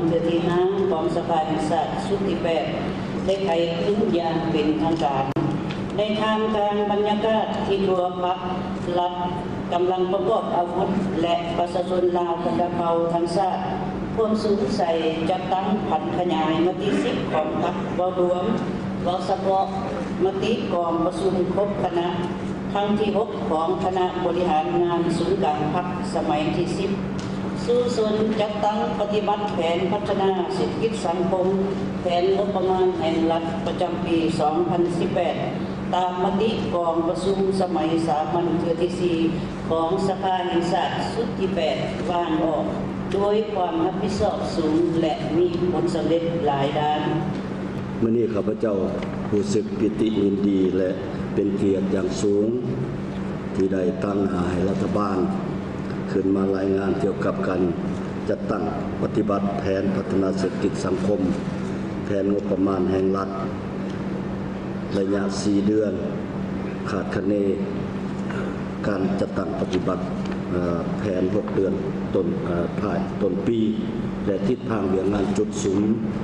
ເທື່ອທີຫ້າຂອງສະພາແຫ່ງຊາດຊຸດທີແປດ ໄດ້ໄຂຄືນຢ່າງເປັນທາງການ. ໃນທ່າມກາງບັນຍາກາດທີ່ທົ່ວພັກລັດກຳລັງປະກອບອາວຸດ ແລະ ປະຊາຊົນລາວບັນດາເຜົ່າທັງຊາດ ພວມສຸມໃສ່ຈັດຕັ້ງຜັນຂະຫຍາຍມະຕິສິບຂອງພັກເວົ້າລວມ, ເວົ້າສະເພາະມະຕິກອງປະຊຸມຄົບຄະນະ ຄັ້ງທີຫົກຂອງຄະນະບໍລິຫານງານສູນກາງພັກສະໄໝທີສິບ ສູ້ຊົນຈັດຕັ້ງປະຕິບັດແຜນພັດທະນາເສດຖະກິດສັງຄົມ, ແຜນງົບປະມານແຫ່ງລັດປະຈຳປີສອງພັນສິບແປດ ຕາມມະຕິກອງປະຊຸມສະໄໝສາມັນເທື່ອທີສີ່ຂອງສະພາແຫ່ງຊາດຊຸດທີແປດ ວາງອອກດ້ວຍຄວາມຮັບຜິດຊອບສູງ ແລະ ມີຜົນສຳເລັດຫຼາຍດ້ານ. ມື້ນີ້ຂ້າພະເຈົ້າຮູ້ສຶກປີຕິຍິນດີ ແລະ ເປັນກຽດຢ່າງສູງ ທີ່ໄດ້ຕາງໜ້າໃຫ້ລັດຖະບານຂຶ້ນມາລາຍງານກ່ຽວກັບການຈັດຕັ້ງປະຕິບັດແຜນພັດທະນາເສດຖະກິດສັງຄົມ, ແຜນງົບປະມານແຫ່ງລັດ ໄລຍະສີ່ເດືອນ, ຄາດຄະເນການຈັດຕັ້ງປະຕິບັດ ເອີ ແຜນຫົກເດືອນຕົ້ນ ເອີ ທ້າຍຕົ້ນປີ ແລະ ທິດທາງວຽກງານຈຸດສຸມ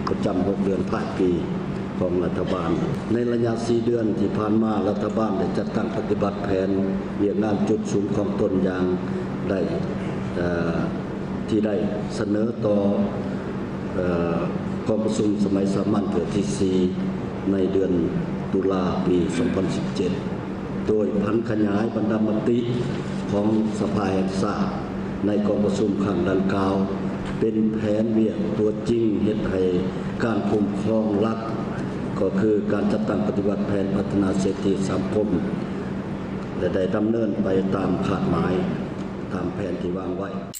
ປະຈຳຫົກເດືອນທ້າຍປີຂອງລັດຖະບານ. ໃນໄລຍະສີ່ເດືອນທີ່ຜ່ານມາ, ລັດຖະບານໄດ້ຈັດຕັ້ງປະຕິບັດແຜນວຽກງານຈຸດສຸມຂອງຕົນຢ່າງໄດ້ ເອີ ທີ່ໄດ້ສະເໜີຕໍ່ ເອີ ກອງປະຊຸມສະໄໝສາມັນເທື່ອທີສີ່ ໃນເດືອນຕຸລາປີສອງພັນສິບເຈັດ ໂດຍຜັນຂະຫຍາຍບັນດາມະຕິຂອງສະພາແຫ່ງຊາດໃນກອງປະຊຸມຄັ້ງດັ່ງກ່າວ ເປັນແຜນວຽກຕົວຈິງເຮັດໃຫ້ການຄຸ້ມຄອງຫຼັກ ກໍຄືການຈັດຕັ້ງປະຕິບັດແຜນພັດທະນາເສດຖະກິດສັງຄົມ ແລະ ໄດ້ດຳເນີນໄປຕາມຄາດໝາຍ ຕາມແຜນທີ່ວາງໄວ້.